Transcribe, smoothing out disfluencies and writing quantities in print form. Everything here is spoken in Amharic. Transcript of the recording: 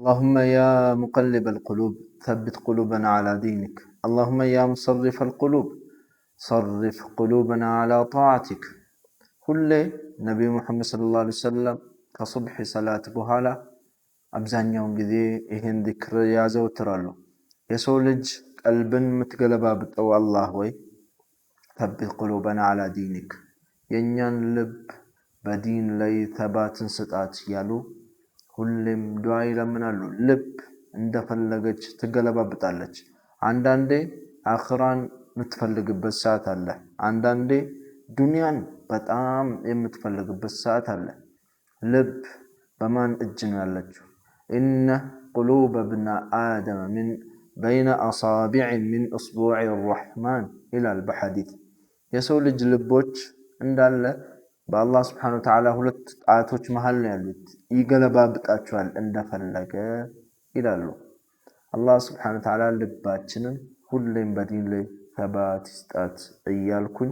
اللهم يا مقلب القلوب ثبت قلوبنا على دينك، اللهم يا مصرف القلوب صرف قلوبنا على طاعتك። ሁሌ ነቢዩ ሙሐመድ ሰለላሁ ዐለይሂ ወሰለም ከሱብሒ ሰላት በኋላ አብዛኛውን ጊዜ ይህን ዚክር ያዘወትራሉ። የሰው ልጅ ቀልብን የምትገለባብጠው አላህ ወይ ثبت قلوبنا على دينك፣ የእኛን ልብ በዲን ላይ ተባትን ስጣት እያሉ ሁሌም ዱዓ ይለምናሉ። ልብ እንደፈለገች ትገለባብጣለች። አንዳንዴ አኽራን የምትፈልግበት ሰዓት አለ። አንዳንዴ ዱንያን በጣም የምትፈልግበት ሰዓት አለ። ልብ በማን እጅ ነው ያለችው? ኢነ ቁሉበ ብነ አደመ ሚን በይነ አሳቢዕ ሚን እስቡዕ ረሕማን ይላል በሐዲት። የሰው ልጅ ልቦች እንዳለ በአላህ ስብሐነ ወተዓላ ሁለት ጣቶች መሀል ነው ያሉት፣ ይገለባብጣቸዋል እንደፈለገ ይላሉ። አላህ ስብሐነ ወተዓላ ልባችንን ሁሌም በዲን ላይ ተባት ይስጣት እያልኩኝ